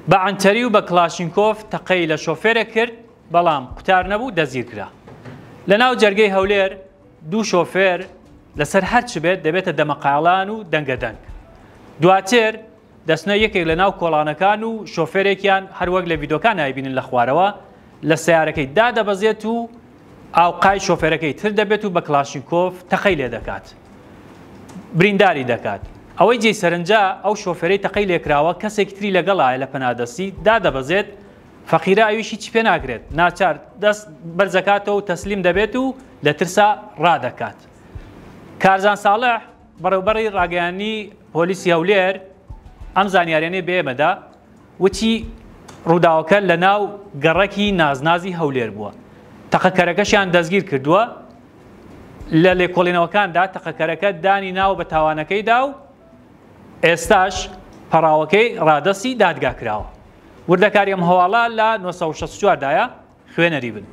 بە عەنتەری و بە کڵاشینکۆف تەقەی لە شۆفێرێک کرد، بەڵام قوتار نەبوو دەستگیرکرا. لەناو جەرگەی هەولێر دوو شۆفێر لەسەر هەر چ بێت دەبێتە دەمەقاڵان و دەنگەدەنگ. دواتر دەچنە یەکێک لە ناو کۆڵانەکان و شۆفێرێکیان هەروەک لە ڤیدۆکان نایبینن لە خوارەوە لە سەیارەکەی دادەبەزێت و ئاوقای شۆفێرەکەی تر دەبێت و بە کڵاشینکۆف تەقەی لێدەکات برینداری دەکات. ئەوەی جێی سەرنجە ئەو شۆفێرەی تەقەی لێکراوە کەسێکی تری لەگەڵایە لە پەنادەستی دادەبەزێت فەقیرە ئەویش هیچی پێ ناکرێت ناچار دەست بەرزەکاتەوە و تەسلیم دەبێت و لە ترسا ڕادەکات. کارزان ساڵح بەڕێوبەڕی ڕاگەیاندنی پۆلیسی هەولێر ئەم زانیاریانەی بە ئێمەدا وتی ڕووداوەکە لە ناو گەڕەکی نازنازی هەولێر بووە تەقەکەرەکەشیان دەستگیر کردووە لە لێکۆڵینەوەکاندا تەقەکەرەکە دانی ناوە بە تاوانەکەیدا و ئێستاش پەڕاوەکەی ڕادەستی دادگا کراوە. وردەکاری ئەم هەواڵە لە 964 دایە، خوێنەری بن.